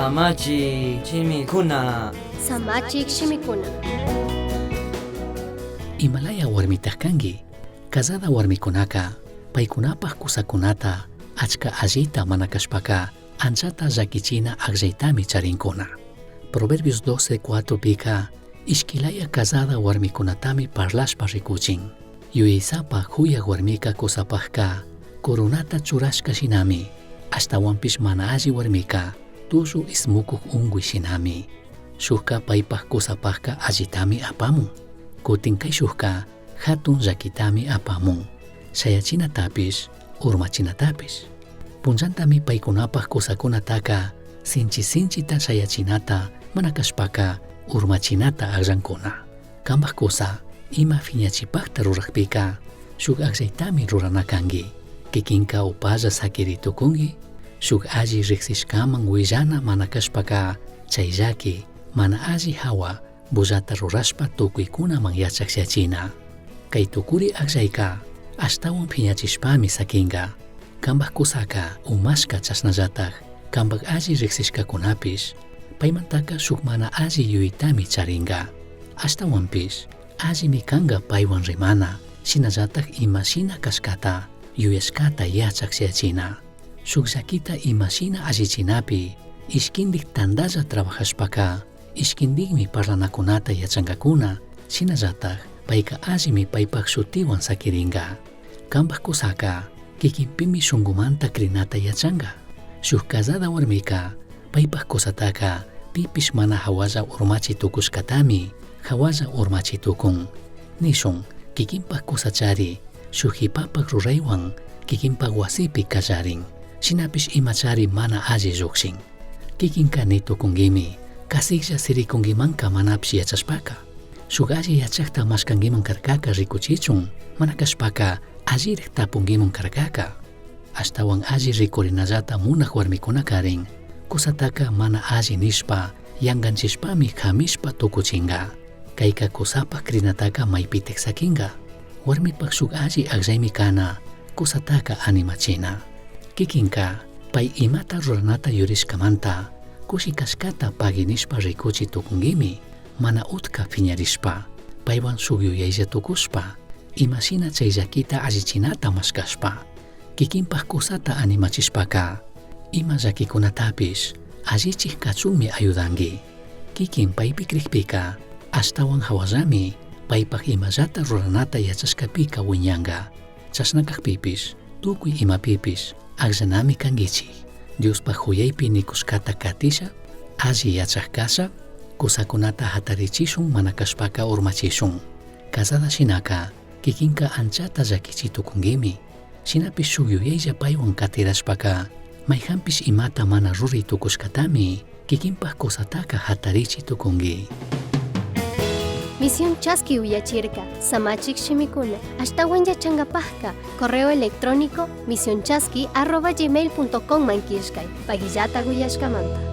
Samachik shimikuna. Samachik shimikuna. Imalaya warmitaj kanki? Casada warmikunaka paykunapaj kusakunata achka allita mana kashpaka anchata llakichina akllaytami charinkuna. Proverbios 12:4 pika ishkilaya casada warmikunatami parlashpa rikuchin. Yuyaysapa juyaj warmika kusapajka coronata churashka shinami, ashtawanpish mana alli warmika tullu ismukuj unkuy shinami. Shujka paypaj kusapajka allitami apamun, kutin kayshujka jatun llakitami apamun, shayachinatapish urmachinatapish. Punllantami paykunapaj kusakunataka sinchi sinchita shayachinata mana kashpaka urmachinata akllankuna. Kambaj kusa ima fiñachipajta rurajpika shuk akllaytami rurana kanki. Kikinka upalla sakiri tukunki, shuk alli riksishkaman willana mana kashpaka chay llaki mana alli hawa bullata rurashpa tukuykunaman yachakshachina. Kay tukuri akllayka ashtawan phiñachishpami sakinka. Kambaj kusaka umashka chashnallataj kambaj alli riksishkakunapish paymantaka shuk mana alli yuyaytami charinka. Ashtawanpish allimi kanka paywan rimana, shinallataj imashina kashkata yuyashkata yachakshachina. Shuk llakita imashina allichinapi ishkindik tantalla trabajashpaka ishkindikmi parlanakunata yachankakuna, shinallataj payka allimi paypaj shutiwan sakirinka. Kambaj kusaka kikinpimi shunkumanta crinata yachanka. Shuk casada warmika paypaj kusataka pipish mana hawalla urmachi tukushkatami hawalla urmachi tukun. Nishun kikinpaj kusachari shuk jipapaj ruraywan kikinpaj wasipi kallarin, shinapish imachari mana alli llukshin. Kikinka ni tukunkimi, kasiklla sirikunkimanka manapish yachashpaka. Shuk alli yachakta mashkankiman karkaka rikuchichun, mana kashpaka allirik tapunkiman karkaka. Ashtawan alli rikurinallata munaj warmikunakarin, kusataka mana alli nishpa, yankanchishpami hamishpa tukuchinka. Kayka kusapaj crinataka maypitik sakinka. Warmipaj shuk alli akllaymi kana, kusataka animachina. Kikinka pay imata ruranata yurishkamanta, kushi kashkata pagui nishpa rikuchi tukunkimi, mana utka phiñarishpa, paywan shuk yuyaylla tukushpa, imashina chay llakita allichinata mashkashpa, kikinpaj kusata animachishpaka, ima llakikunatapish allichik kachunmi ayudanki. Kikin paypi krikpika, ashtawan hawallami paypaj imallata ruranata yachashkapika wiñanka. Chashna kakpipish, tukuy imapipish akllanami kankichik. Diospaj juyaypi nikushkata katisha, alli yachaj kasha, kusakunata hatarichishun mana kashpaka urmachishun. Casada shinaka kikinka anchata llakichi tukunkimi. Shinapish shuk yuyaylla paywan katirashpaka, mayjanpish imata mana ruray tukushkatami kikinpaj kusataka hatarichi tukunki. Misión Chaski uyachirka, Samachik shimikuna, ashtawan yachankapajka, correo electrónico misionchaski@gmail.com man killkay, paguillata uyashkamanta.